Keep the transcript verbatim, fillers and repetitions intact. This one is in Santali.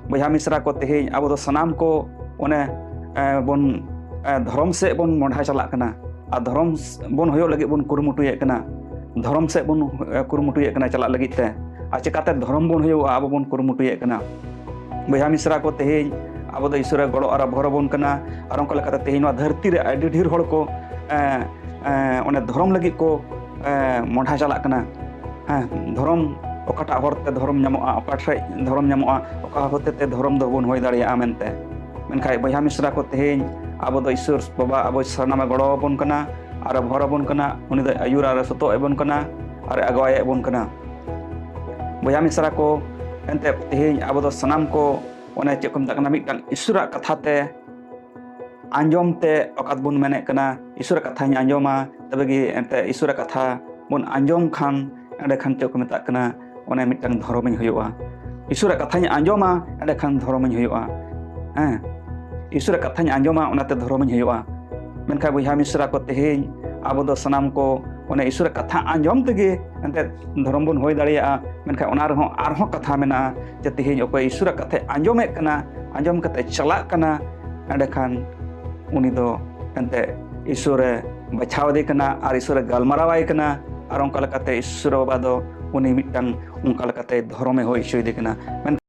ᱵᱚᱭᱦᱟ ᱢᱤᱥᱨᱟ ᱠᱚ, ᱛᱮᱦᱮᱧ ᱟᱵᱚ ᱫᱚ ᱥᱟᱱᱟᱢ ᱠᱚ ᱚᱱᱮ ᱮ, ᱵᱚᱱ ᱮ, ᱫᱷᱚᱨᱚᱢ ᱥᱮᱫ ᱵᱚᱱ ᱢᱚᱦᱰᱟ ᱪᱟᱞᱟᱜ ᱠᱟᱱᱟ᱾ ᱟᱨ ᱫᱷᱚᱨᱚᱢ ᱵᱚᱱ ᱦᱩᱭᱩᱜ ᱞᱟᱹᱜᱤᱫ ᱵᱚᱱ ᱠᱩᱨᱩᱢᱩᱴᱩᱭᱮᱫ ᱠᱟᱱᱟ᱾ ᱫᱷᱚᱨᱚᱢ ᱥᱮᱫ ᱵᱚᱱ ᱮ, ᱠᱩᱨᱩᱢᱩᱴᱩᱭᱮᱫ ᱠᱟᱱᱟ ᱪᱟᱞᱟᱜ ᱞᱟᱹᱜᱤᱫ ᱛᱮ᱾ ᱟᱨ ᱪᱮᱠᱟᱛᱮ ᱫᱷᱚᱨᱚᱢ ᱵᱚᱱ ᱦᱩᱭᱩᱜᱼᱟ? ᱟᱵᱚ ᱵᱚᱱ ᱠᱩᱨᱩᱢᱩᱴᱩᱭᱮᱫ ᱠᱟᱱᱟ᱾ ᱵᱚᱭᱦᱟ ᱢᱤᱥᱨᱟ ᱠᱚ, ᱛᱮᱦᱮᱧ ᱟᱵᱚ ᱫᱚ ᱤᱥᱚᱨᱮ ᱜᱚᱲᱚ ᱟᱨ ᱵᱷᱚᱨ ᱟᱵᱚᱱ ᱠᱟᱱᱟ᱾ ᱟᱨ ᱚᱱᱠᱟ ᱞᱮᱠᱟᱛᱮ ᱛᱮᱦᱮᱧ ᱱᱚᱣᱟ ᱫᱷᱟᱹᱨᱛᱤ ᱨᱮ ᱟᱹᱰᱤ ᱰᱷᱮᱨ ᱦᱚᱲ ᱠᱚ ᱮ, ᱮ, ᱚᱱᱮ ᱫᱷᱚᱨᱚᱢ ᱞᱟᱹᱜᱤᱫ ᱠᱚ ᱮ, ᱢᱚᱦᱰᱟ ᱪᱟᱞᱟᱜ ᱠᱟᱱᱟ᱾ ᱦᱮᱸ, ᱫᱷᱚᱨᱚᱢ ᱚᱠᱟᱴᱟᱜ ᱦᱚᱨ ᱛᱮ ᱫᱷᱚᱨᱚᱢ ᱧᱟᱢᱚᱜᱼᱟ, ᱚᱠᱟ ᱴᱷᱮᱡ ᱫᱷᱚᱨᱚᱢ ᱧᱟᱢᱚᱜᱼᱟ, ᱚᱠᱟ ᱦᱚᱛᱮ ᱛᱮ ᱫᱷᱚᱨᱚᱢ ᱫᱚᱵᱚᱱ ᱦᱩᱭ ᱫᱟᱲᱮᱭᱟᱜᱼᱟ ᱢᱮᱱᱛᱮ᱾ ᱢᱮᱱᱠᱷᱟᱱ ᱵᱚᱭᱦᱟ ᱢᱤᱥᱨᱟ ᱠᱚ, ᱛᱮᱦᱮᱧ ᱟᱵᱚ ᱫᱚ ᱤᱥᱚᱨ ᱵᱟᱵᱟ ᱟᱵᱚ ᱥᱟᱱᱟᱢᱮ ᱜᱚᱲᱚ ᱟᱵᱚᱱ ᱠᱟᱱᱟ, ᱟᱨ ᱵᱷᱚᱨ ᱟᱵᱚᱱ ᱠᱟᱱᱟ᱾ ᱩᱱᱤ ᱫᱚ ᱟᱹᱭᱩᱨ ᱟᱨ ᱥᱚᱛᱚᱜ ᱟᱵᱚᱱ ᱠᱟᱱᱟ, ᱟᱨ ᱟᱜᱩᱣᱟᱭ ᱟᱵᱚᱱ ᱠᱟᱱᱟ᱾ ᱵᱚᱭᱦᱟ ᱢᱤᱥᱨᱟ ᱠᱚ, ᱮᱱᱛᱮ ᱛᱮᱦᱮᱧ ᱟᱵᱚ ᱫᱚ ᱥᱟᱱᱟᱢ ᱠᱚ ᱚᱱᱮ ᱪᱮᱫ ᱠᱚ ᱢᱮᱛᱟᱜ ᱠᱟᱱᱟ, ᱢᱤᱫᱴᱟᱝ ᱤᱥᱚᱨᱟᱜ ᱠᱟᱛᱷᱟ ᱛᱮ ᱟᱸᱡᱚᱢ ᱛᱮ ᱚᱠᱟ ᱵᱚᱱ ᱢᱮᱱᱮᱫ ᱠᱟᱱᱟ, ᱤᱥᱚᱨᱟᱜ ᱠᱟᱛᱷᱟᱧ ᱟᱸᱡᱚᱢᱟ, ᱛᱚᱵᱮ ᱜᱮ ᱮᱱᱛᱮ ᱤᱥᱚᱨᱟᱜ ᱠᱟᱛᱷᱟ ᱵᱚᱱ ᱟᱸᱡᱚᱢ ᱠᱷᱟᱱ, ᱮᱸᱰᱮᱠᱷᱟᱱ ᱪᱮᱫ ᱠᱚ ᱢᱮᱛᱟᱜ ᱠᱟᱱᱟ, ᱚᱱᱮ ᱢᱤᱫᱴᱟᱝ ᱫᱷᱚᱨᱚᱢᱤᱧ ᱦᱩᱭᱩᱜᱼᱟ᱾ ᱤᱥᱚᱨᱟᱜ ᱠᱟᱛᱷᱟᱧ ᱟᱸᱡᱚᱢᱟ, ᱮᱸᱰᱮᱠᱷᱟᱱ ᱫᱷᱚᱨᱚᱢᱤᱧ ᱦᱩᱭᱩᱜᱼᱟ᱾ ᱦᱮᱸ, ᱤᱥᱚᱨᱟᱜ ᱠᱟᱛᱷᱟᱧ ᱟᱸᱡᱚᱢᱟ, ᱚᱱᱟᱛᱮ ᱫᱷᱚᱨᱚᱢᱤᱧ ᱦᱩᱭᱩᱜᱼᱟ᱾ ᱢᱮᱱᱠᱷᱟᱱ ᱵᱚᱭᱦᱟ ᱢᱤᱥᱨᱟ ᱠᱚ, ᱛᱮᱦᱮᱧ ᱟᱵᱚ ᱫᱚ ᱥᱟᱱᱟᱢ ᱠᱚ ᱚᱱᱮ ᱤᱥᱚᱨᱟᱜ ᱠᱟᱛᱷᱟ ᱟᱸᱡᱚᱢ ᱛᱮᱜᱮ ᱮᱱᱛᱮ ᱫᱷᱚᱨᱚᱢ ᱵᱚᱱ ᱦᱩᱭ ᱫᱟᱲᱮᱭᱟᱜᱼᱟ᱾ ᱢᱮᱱᱠᱷᱟᱱ ᱚᱱᱟ ᱨᱮᱦᱚᱸ ᱟᱨᱦᱚᱸ ᱠᱟᱛᱷᱟ ᱢᱮᱱᱟᱜᱼᱟ ᱡᱮ ᱛᱮᱦᱮᱧ ᱚᱠᱚᱭ ᱤᱥᱚᱨᱟᱜ ᱠᱟᱛᱷᱟᱭ ᱟᱸᱡᱚᱢᱮᱫ ᱠᱟᱱᱟ, ᱟᱸᱡᱚᱢ ᱠᱟᱛᱮ ᱪᱟᱞᱟᱜ ᱠᱟᱱᱟ, ᱮᱸᱰᱮᱠᱷᱟᱱ ᱩᱱᱤ ᱫᱚ ᱮᱱᱛᱮ ᱤᱥᱚᱨᱮ ᱵᱟᱪᱷᱟᱣ ᱮᱫᱮ ᱠᱟᱱᱟ ᱟᱨ ᱤᱥᱚᱨᱮ ᱜᱟᱞᱢᱟᱨᱟᱣ ᱟᱭ ᱠᱟᱱᱟ᱾ ᱟᱨ ᱚᱱᱠᱟ ᱞᱮᱠᱟᱛᱮ ᱤᱥᱚᱨ ᱵᱟᱵᱟ ᱫᱚ ᱩᱱᱤ ᱢᱤᱫᱴᱟᱝ ᱚᱱᱠᱟ ᱞᱮᱠᱟᱛᱮ ᱫᱷᱚᱨᱚᱢᱮ ᱦᱩᱭ ᱦᱚᱪᱚᱭᱮᱫᱮ ᱠᱟᱱᱟ᱾ ᱢᱮᱱ-